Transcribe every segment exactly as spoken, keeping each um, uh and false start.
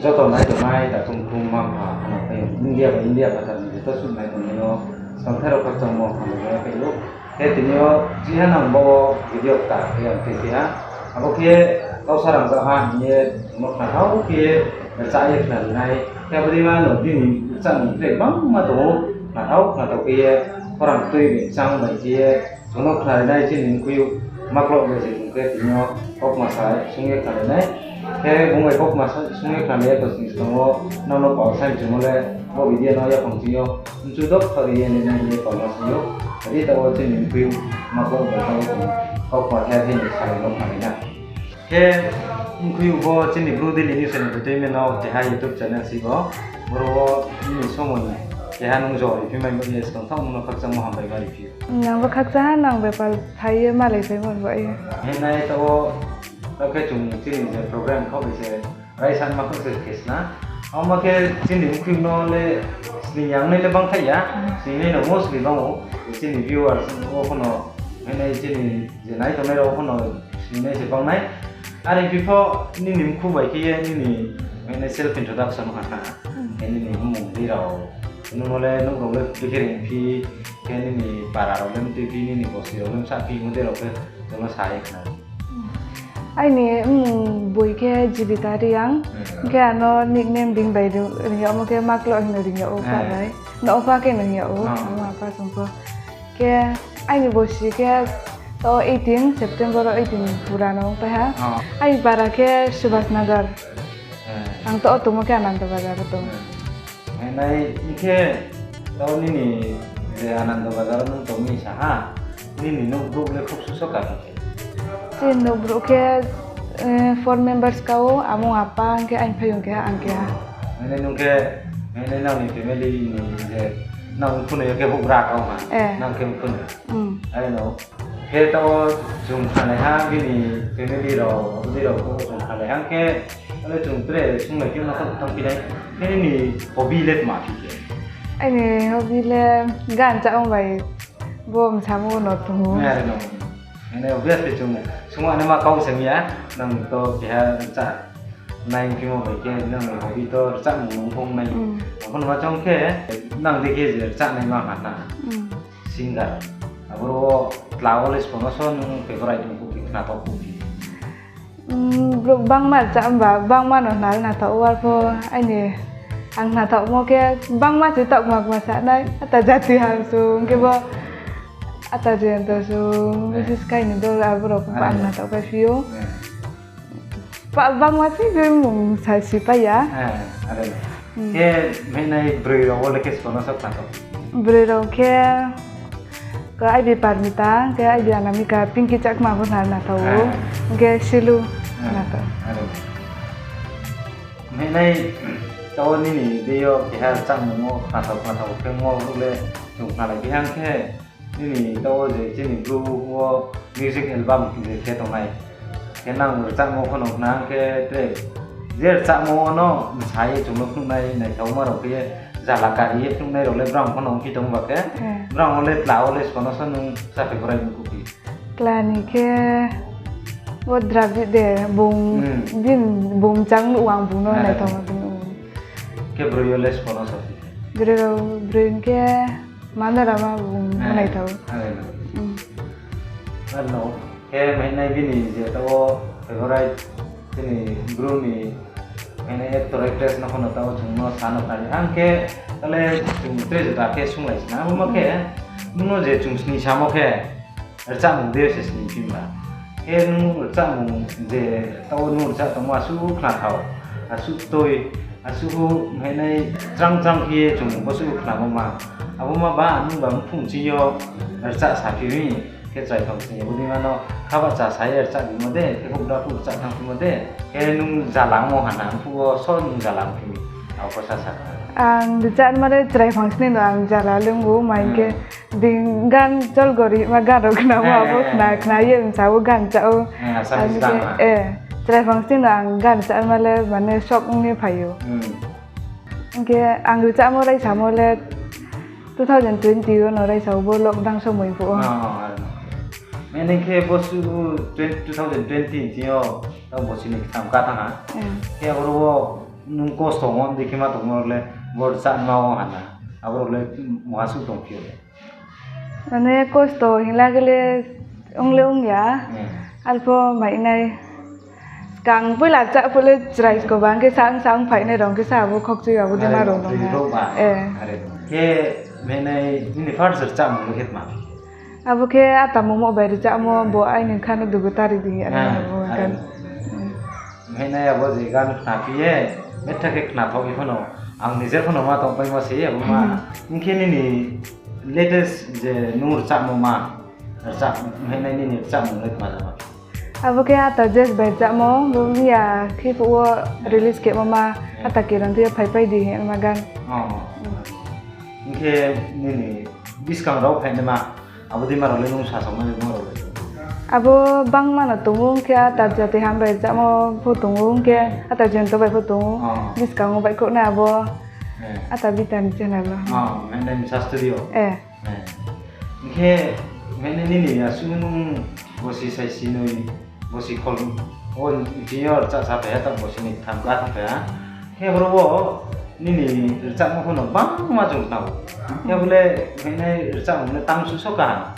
Joto nai tongnai takhu mkhu mma mpha, ano phai India bai India phathar ni joto suh nai tongnai yo, skang ther rao khakchangmo hambai khe phai ou. Khe tini yo chini ha nang bo video kta khe ang tui phi ha. Abo khe kau sa rangzag ha hing ye chung no khnathao khe ye rchah ye khnari nai. Khe abo dei ma no bini rchah ni tre bangma tong ou, khnathao khnathao khe ye khorang tui bai chang bai khe ye chung no khnari nai chini mkhui ou. Makloh bai se chung khe tini yo kaukma sa sung ye khnari nai. Khe bung bai kaukma sa sung ye khnari ya to sini skang wo nang no pal sai chung no le bo video no yaphang ching yo mchu dok thari ye ni nai ye pal ma sing ou. Ri taoh wo chini mkhui ou, makloh bai taoh wo chung kaukma her hing ni sai no khnari na. Khe mkhui ou bo chini Bru Daily News entertainment no keha YouTube channel si bo. Boro wo nini somoi keha nung jo ri phi mai bo ye skang thaoh nung no khakchangmo hambai ma ri phi ou. Nang bo khakchang ha, nang bepal phai ye malai phaimo bai ye. Hinai taoh wo, taoh khe chung chini je program khaoh bai se raisa ma khaoh se khe sna. Abo ma khe chini mkhui no le sning yang nai le bang thai ya, sning nai no mostly bang ou, chini viewers wo pho no, hinai chini je nai tongnai rao pho no sning nai se bang nai. Are phi pho nini mkhu bai khe ye nini, hinai self introduction ha na. Khe nini mmung dei rao, nung no le nouh rao le bikhe ri phi, khe nini para rao le mtui phi, nini bosi rao le msa phi, mo dei rao khe chung no sa ye khna. Aini mmung boi khe Jibita Reang, khe ano nickname bini bai ring yagmo khe Makloh hing no ring yag ou, pa bai. No pha khe no hing yag ou, amo apa song pho. Khe aini bosi khe to eighteen September o eighteen pura no ongpai ha. Aini para khe Subhas Nagar. Ang to o tongmo khe Ananda Bazar o tong. Hinai hing khe, taoh nini je Ananda Bazar o nung tong mi sa ha, nini nouh brouh le khub suh so kar khe? Chini nouh brouh khe, four members ka ou, amung apa, hing khe aini phaiyong keha, ang keha. Hinai nung khe, hinai nang ni family ni je, nang phunoi yo khe houhgra kau ha, nang khe phunoi. Are no. Khe taoh wo chung khnalai ha, bini family rao, bini rao pho chung khnalai ha khe, ale chung tre sunglai khe no thanngphi nai. Khe nini hobby le tma phi khe? Aini hobby le gan chámo bai, bo msamo no tong ou. Are no. Mane obviously chung sungma naima kau se mi ya, nang to keha rchah nai phimo bai khe nang ni hobby to rchahmung nung phung nai. Ang pho no ma chong khe, nang dei khe je rchah naima ha na. Singer. Aboro wo tla wo le sbo no so nung favourite ong phi, khna thaoh phi? Brouh bangma rchah ba, bangma no khna le khna thaoh ou, arpho aini ang khna thaohmo khe bangma se taoh kma kma sa nai, ata Jati Halsung, khe bo ata Jayanta Sung, Mrs Kaini Dol, abo rao pho ang khna thaoh pai phi ou. Bangma se je mmung sa si pai ya. Khe mhinai broi rao wo le khe sbo no so khna thaoh? Broi rao khe, khe I B Parmita, khe I B Anamika, Pinky Chakma pho khna thaoh ou, khe Silu khna thaoh. Mhinai taoh nini dei yo keha rchahmung wo khna thaoh khna thaoh khe mo brouh le chung khnalai phi ha khe, nini taoh wo je chini Bru wo music album je khe tongnai. Khe nang rchahmo pho no khna khe tre, je rchahmo wo no msa ye chung no phnuhnai naithaoma rao khe ye, zala kari ye phnuhnai rao le brang pho no ongphi tong ba khe, brang wo le tla wo le sbo no so nung sa favourite ong phi? Tla ni khe bo Dravid de, bung, bini bung chang nuh wang bung no naithaoma bini. Khe broi yo le sbo no so phi? Broi rao, broi khe Manorama bung naithao. Ano. Khe mhinai bini je taoh wo favourite chini Bru ni mhinai actor actress no pho no taoh wo chung no sa no khnari. Ang khe, tale chung tre juda khe sunglai sna. Abo ma khe, nung no je chung sning samo khe, rchahmung dei se sning phi ba. Khe nung rchahmung je taoh wo nung rchah tongmo asuh khna thaoh, asuh toi, asuh mhinai chrang chrang khe ye chung bosuh khnamo ma. Abo ma ba nung ba mphung ching yo rchah saphi mi, khe chrai phang sning ye bo dei ma no kha bahcha sa ye rchah bimo de, khe houhgra phuh rchah thanngphimo de, khe nung zala ongmo ha na, mphuh wo so nung zala ongphi mi, abo pho sasa. Ang rchahma le chrai phang sning no ang zala le ong ou, ma hing khe, bini gan Jolgori ma gan rao khnamo, abo khna khna ye msa ou, gan rchah ou. Chrai phang sning no ang gan rchahma le mane sok ong ye phai ou. Hing khe ang rchahmo raisamo le two thousand twenty wo no raisa ou, bo lockdown somoi phuh wo. Mane khe bosuh two thousand twenty ching yo, taoh bosi ni ktham ka thanng ha. Khe aboro wo Nung kosto ong di khe ma tongmo rao le, bo rchah ma wo hana, abo rao le mungha suh tongphi yo le. Mane kosto hingla khe le ong le ong ya. Arpho mainai. Skang poila rchah phuh le chrai sko bang khe sa ong sa ong phainai rao khe sa abo khokchui abo dei ma rao no. Khe mainai nini first rchahmung le khe tma? Abo khe ata momo bai rchahmo bo aini kha no dugu tari di hing ye abo gan. Mainai abo je gan khnaphi ye, betha khe khnathaoh ye pho no, ang nijer pho no ma tongpaimo se abo ma. Hing khe nini latest je nung rchahmo ma, rchah, mainai nini rchahmung le tma jama? Abo khe ata Jes bai rchahmo, bo miya khe phuh wo release khemo ma, ata Kiron thing yo phaipai di hing ye ma gan. Hing khe nini buskang rao phainaima, abo dei ma rao le nung sasaomai mo rao le? Abo bangma no tong ou, hing khe ata Jati Ham bai rchahmo pho tong ou, hing khe ata Jento bai pho tong ou. Buskang wo baihkhouhnai abo ata Bita ni channel no. Mainai Misa Studio. Hing khe mainai nini asuh nung bosi saisi noi, bosi khol, o chini yo rchah sa phai ha, ta bosi ni ktham ka thanng phai ha. Khe boro wo nini rchahmo pho no bangma chung khna ou. Khe bo le mainai rchahmung le tang suh so kaham?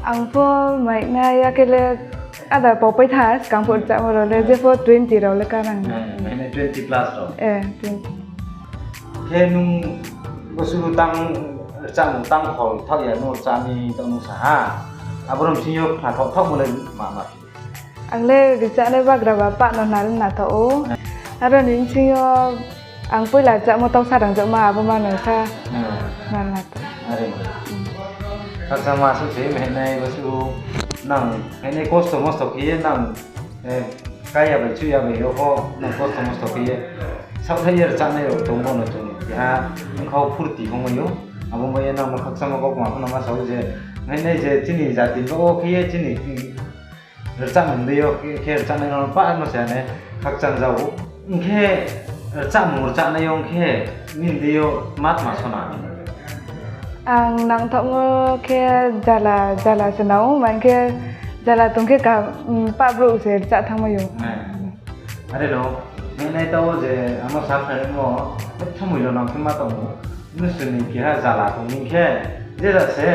Ang pho mainai ya khe le ada pao pai tha, skang pho rchahmo rao le, jepho twenty rao le ka nang. Mainai twenty plus rao. Khe nung bosuh tang rchahmung tang khol thaoh ya, nung rchah ni tong nung sa ha. Abo rao bsing yo khnathaoh thaohmo le ma ma? Ang le rchahnai bagra ba pah no nal na thaoh ou. Aro ni bsing yo ang poila rchahmo tau sa rangjakma abo ma no sa nal na thaoh. Khakchangma suh se, mainai bosuh nang, mainai kosto mosto khe ye nang, kaya bai chuya bai yo pho nang kosto mosto khe ye saohthaih ye rchahnai rao tong bo no chung keha bkha wo phurti ongmai ou. Abo bai ye nang no khakchangma kaukma pho no ma sao je, mainai je chini jati ni baoh wo khe ye chini rchahmung dei yo khe rchahnai rao no pah no se ane khakchang za ou. Hing khe rchahmung rchahnai yo ong khe nini dei yo ma tma sona? Ang nangthaohmo khe jala, jala se nang ou, ma hing khe jala tong khe ka, pah brouh se rchah thanngmai ou. Are no, mainai taoh wo je ang no sa khnarimo, thamui lo nang khe ma tong ou. Mnusu ni keha jala tong hing khe, je ja se,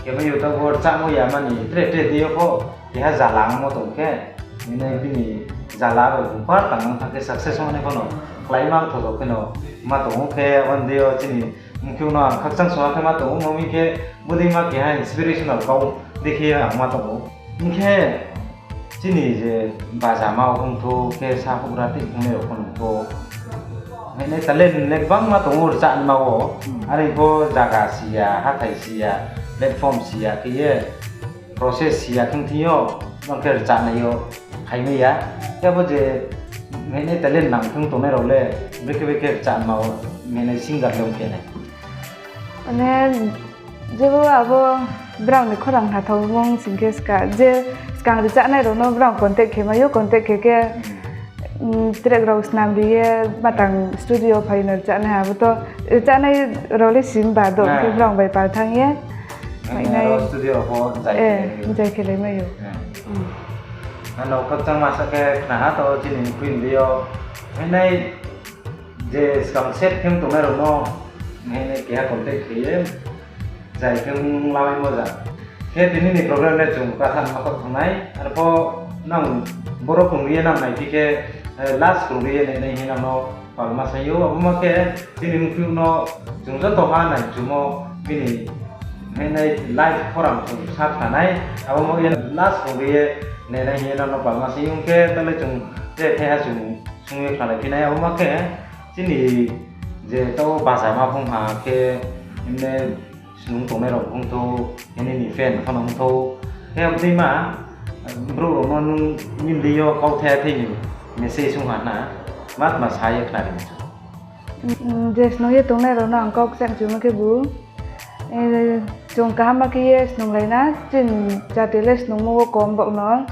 khe mai yo taoh wo rchahmo ya mani, tre tre dei yo pho, keha jala ongmo tong khe, mainai bini jala bai bung par tang nang thanng khe success ongnai pho no, kláima tho tho khe no, ma tong ou khe, abo ni dei yo chini mkhiu no ang khakchang song khe ma tong ou, ma hing khe, bodei ma keha inspirational kau dei khe ang ma tong ou. Hing khe, chini je bajama wo phung thou khe sa houhgra tei phungnai rao pho nung thou. Mainai talent le gbangma tong ou rchahma wo. Are pho zaga si ya, hathái si ya, platform si ya khe ye, process si ya khe thing yo, bang khe rchahnai yo phaimai ya. Khe bo je mainai talent nang khe tongnai rao le, brekhe brekhe rchahma wo, mainai singer le ong khe nai. Mane, jebo abo brao ni khorang khnathaomo sing khe ska, je skang rchahnai rao no brao contact khe mai ou, contact khe khe, track rao snam ri ye, matang studio phai no rchahnai, abo to rchahnai rao le sim ba do, khe brao bai pal thanng ye, mainai, jai khelai mai ou. Ano khakchangma sa khe khna ha to chini mkhui ni dei yo, mainai, je skang set khe tongnai rao no, mainai keha contact khe ye, jai khe ong lamaimo ja. Khe tini ni program le chung katha ma kau thanngnai, arpho nang boro krung ye nang naiphi khe, last krung ye nainai hing nang no palma sai ou, abo ma khe chini mkhui no chung joto ha naichumo bini mainai live khorang chung sa khnanai, abo ma ye last krung ye nainai hing nang no palma sai ou khe, tale chung tre thaiha chung sung ye khnalaiphi nai, abo ma khe chini je taoh bajama phung ha khe, mne snung tongnai rao phung thou, nini fan pho no ong thou, khe abo dei ma, brouh rao no nung nini dei yo kauthai thai ni message sung ha na, ma tma sa ye khnari mi? Je snung ye tongnai rao no ang kau kchaih mchumo khebu, chung kaham ma khe ye snunglai na, chini jati le snungmo wo kom baoh no,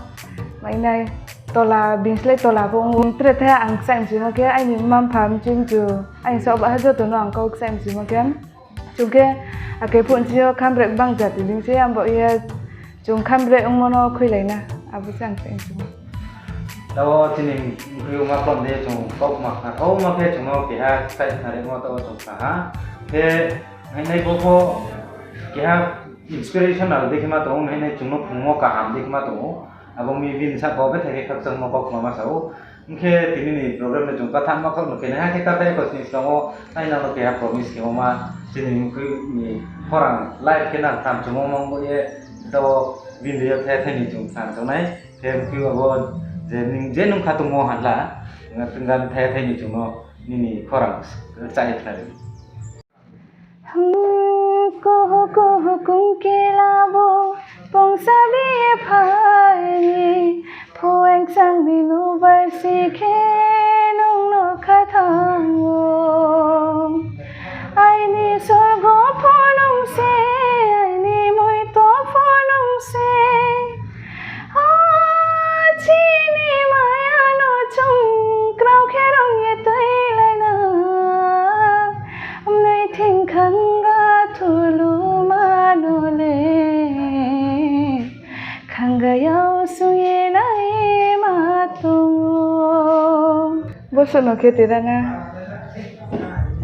mainai tola, bini slái tola pho ong ou. Tre thaiha ang kchaih mchumo khe, aini mma mpha mchu mchu, aini saohbaha joto no ang kau kchaih mchumo khe, chung khe ake phuh nching yo khambreh bang jati dei se, abo ye chung khambreh ongmo no khuilai na, abo se ang kchaih mchumo. Tao chini mkhui yo ma klom de chung kaukma khna thaoma khe chung no keha kchai khnarimo tao chung khna ha. Khe haihnai bo pho keha inspirational dei khe ma tong ou, haihnai chung no phrungmo kaham dei khe ma tong ou. Abo mi bini sahka wo bethai khe khakchangmo kaukma ma sa ou. Hing khe tini ni program le chung kathanma khauh no khe naiha khe kathai kosni skang wo tai nang no keha promise khemo ma chini mkhui ni khorang live khe nang tham chungmo mang bo ye tao bini yo the thai ni chung tham chong nai. Khe mkhui abo je nung je nung kha tongmo hanla, nga tunggan the thai ni chung no nini khorang chai khnari. Kuhu kuhu kungkila bo pongsa bi ye phai ni, phuaing chang ni nuh bai si khe nung no kha thanng ou. Aini sorgo pho nung se, aini moito pho nung se. A chini maya no chung krao khe rong ye tuilai na. Mnoi thing khanga thuluma no le khanga yao sung ye naima tong ou. Bosuh no khe tira na.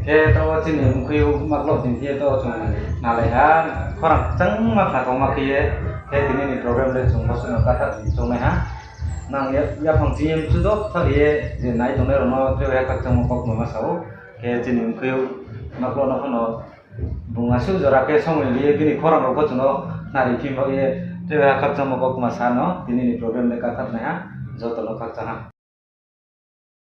Khe tao chini mkhui yo ma klom tini khe tao chung nalai ha, khorang kchangma khna tongma khe ye, khe tini ni program le chung bosuh no katha tini chongnai ha. Nang ya-, yaphang chini mchu do thar ye je nai tongnai rao no tei ya khakchangmo kaukma ma sa ou. Khe chini mkhui yo ma klom no pho no bung asuh jora khe somoi ri ye bini khorang rao pho chung no khnari phi ba ye tei ya khakchangmo kaukma sa no tini ni program le katha nai ha, joto no khakchang ha.